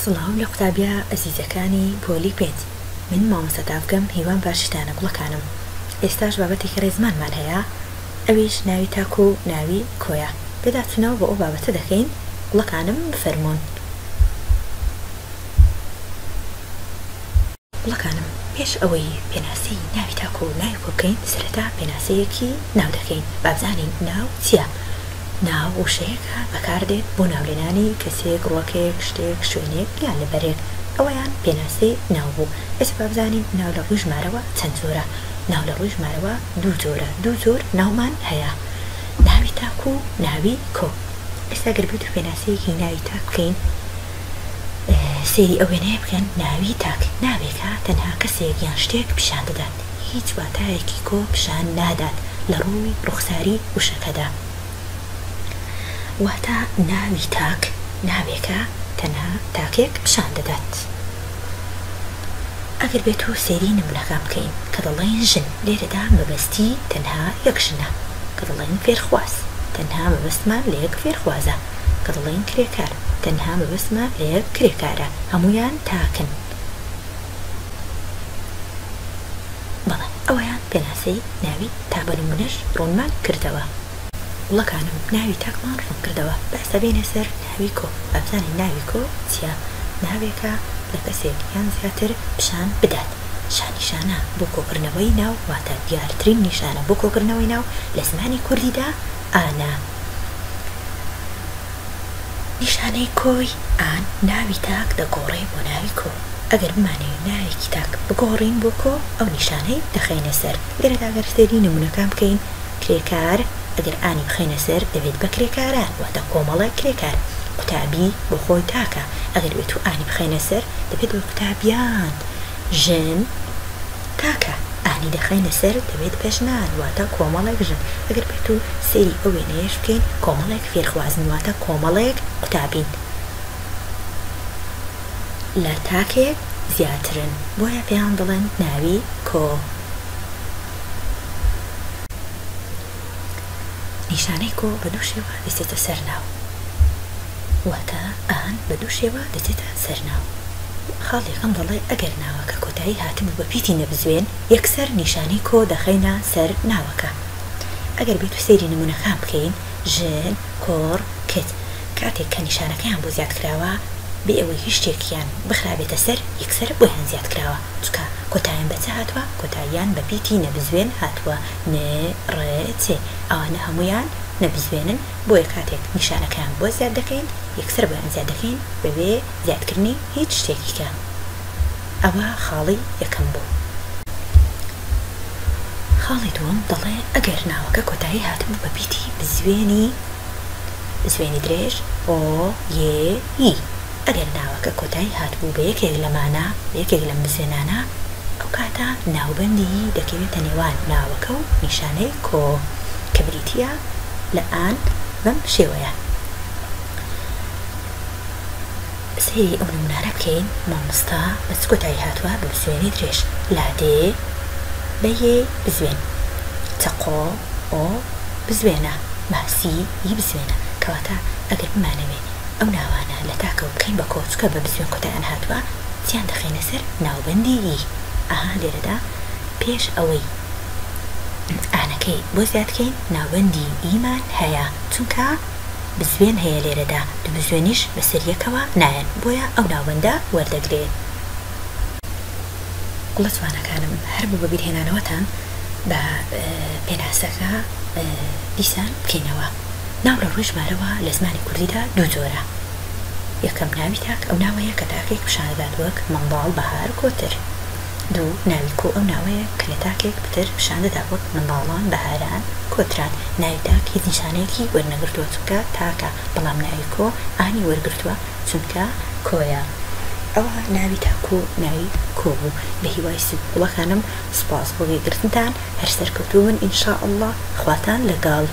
سڵاو لە قوتابیە ئەزیزەکانی پۆلی پێنج من مامۆستا تاڤگەم هیوام باشیتانە گوڵەکانم ئێستاش بابەتێکی ڕێزمانمان هەیە ئەویش ناوی تاک و ناوی کۆیە پێداچونەوە بۆ ئەو بابەتە دەکەین گوڵەکانم بفەرموون. گوڵەکانم پێش ئەوەی پێناسەی ناوی تاک و ناوی کۆ بکەین سەرەتا پێناسەیەکی ناو دەکەین با بزانین ناو چیە؟ ناو وشەیەکە بەکاردێت بۆ ناولێنانی کەسێک، ڕوەکێک، شتێک، شوێنێک یان لەبەرێک ئەوەیان پێناسەی ناو بوو ئێستا با بزانین ناو لە ڕووی ژمارەوە چەند جۆرە؟ ناو لە ڕووی ژمارەوە دوو جۆرە دوو جۆر ناومان هەیە ناوی تاک و ناوی کۆ ئێستا گەر بێت و پێناسەیەکی ناوی تاک بکەین سەیری ئەو وێنەیە بکەن، ناوی تاک ناوێکە تەنها کەسێک یان شتێک پیشان دەدات، هیچ واتایەکی کۆ پیشان نادات لە ڕووی ڕوخساری وشەکەدا. واتە ناوی تاک ناوێکە تەنها تاکێک پیشان دەدات. ئەگەر بێتو سەیری نمونەکان بکەین، کە دەڵێین ژن لێرەدا مەبەستی تەنها یەک ژنە، کە دەڵێین فێرخواز تەنها مەبەستمان لە یەک فێرخوازە. کە دەڵێین کرێکار تەنها مەبەستمان لە یەک کرێکارە هەموویان تاکن. بەڵێ ئەوەیان پێناسەی ناوی تاک بە نموونەش ڕوونمان کردەوە. گوڵەکانم ناوی تاکمان ڕوون کردەوە با ئێستا بێینە سەر ناوی کۆ با بزانین ناوی کۆ چیە ناوێکە لە کەسێک یان زیاتر پیشان بدات شا نیشانە بۆ کۆکردنەوەی ناو واتە دیارترین نیشانە بۆ کۆکردنەوەی ناو لە زمانی کوردیدا ئانە. نیشانەی کۆی، ئان، ناوی تاک دەگۆڕێ بۆ ناوی کۆ. ئەگەر بمانەوێ ناوێکی تاک بگۆڕین بۆ کۆ، ئەو نیشانەی دەخەینە سەر. لێرەدا گەر سەیری نموونەکان بکەین، کرێکار، ئەگەر ئانی بخەینە سەر دەبێت بە کرێکاران، واتە کۆمەڵێک کرێکار. قوتابی بۆ خۆی تاکە، ئەگەر بێتوو ئانی بخەینە سەر دەبێت بە قوتابیان. ژن. تاکە ئانی دەخەینە سەر دەبێت بە ژنان واتە کۆمەڵێک ژن ئەگەر بێت و سەیری ئەو وێنەیەش بکەین کۆمەڵێک فێرخوازن واتە کۆمەڵێک قوتابین لە تاکێک زیاترن بۆیە پێیان دەڵێن ناوی کۆ. نیشانەی کۆ بە دوو شێوە دەچێتە سەر ناو واتە ئان بە دوو شێوە دەچێتە سەر ناو. خاڵی یەکەم دەڵێ ئەگەر ناوەکە کۆتایی هاتبوو بە پیتی نەبزوێن یەکسەر نیشانەی کۆ دەخەینە سەر ناوەکە. ئەگەر بێتو سەیری نموونەکان بکەین، ژن، کوڕ، کچ، کاتێک کە نیشانەکەیان بۆ زیاد کراوە بێ ئەوەی هیچ شتێکیان بخرابێتە سەر یەکسەر بۆیان زیاد کراوە چونکە کۆتایان بە چ هاتووە کۆتاییان بە پیتی نەبزوێن هاتووە، ن، ڕ، چ، ئەوانە هەموویان نەبزوێنن بۆیە کاتێک نیشانەکەیان بۆ زیاد دەکەین یەکسەر بۆیان زیاد دەکەین بەبێ زیادکردنی هیچ شتێکی کە ئەوە خاڵی یەکەم بوو. خاڵی دووەم دەڵێ ئەگەر ناوەکە کۆتایی هاتبوو بە پیتی بزوێنی بزوێنی درێژ، ئۆ، یێ، ی، ئەگەر ناوەکە کۆتایی هاتبوو بە یەکێک لەمانە، بە یەکێک لەم بزوێنانە، ئەو کاتە ناوبەندی ی دەکەوێتە نێوان ناوەکە و نیشانەی کۆ کە بریتییە لە ئان بەم شێوەیە. سەیری ئەو نمونانە بکەین مامۆستا بە چ کۆتایی هاتووە بە بزوێنی درێژ لادێ بە یێی بزوێن چەقۆ ئۆ بزوێنە ماسی ی بزوێنە کەواتە ئەگەر بمانەوێ ئەو ناوانە لە تاکەوە بکەین بە کۆ چونکە بە بزوێن کۆتایان هاتووە چیان دەخەینە سەر ناوبەندی ی ئەها لێرەدا پێش ئەوەی ئانەکەی بۆ زیاد کەین ناوبەندی یمان هەیە چونکە بزوێن هەیە لێرەدا، دوو بزوێنیش بەسەر یەکەوە نایەن، بۆیە ئەو ناوبەندە وەردەگرێ. گوڵە جوانەکانم هەر بۆ بەبیرهێنانەوەتان با پێناسەکە دیسان بکەینەوە. ناو لە ڕووی ژمارەوە لە زمانی کوردیدا دوو جۆرە. یەکەم ناوی تاک ئەو ناوەیە کە تاکێک پیشان دەدات وەک، منداڵ، بەهار، کۆتر. دوو، ناوی کۆ ئەو ناوەیە کە لە تاکێک پتر پیشان دەدا وەک، منداڵان، بەهاران، کۆتران. ناوی تاک هیچ نیشانەیەکی وەرنەگرتووە چونکە تاکە، بەڵام ناوی کۆ ئانی وەرگرتووە چونکە کۆیە. ئەوە ناوی تاک و ناوی کۆ بوو. بە هیوای سوود گوڵەکانم سوپاس بۆ گوێگرتنتان هەر سەرکەوتوو بن ان شاء اللە خواتان لەگەڵ.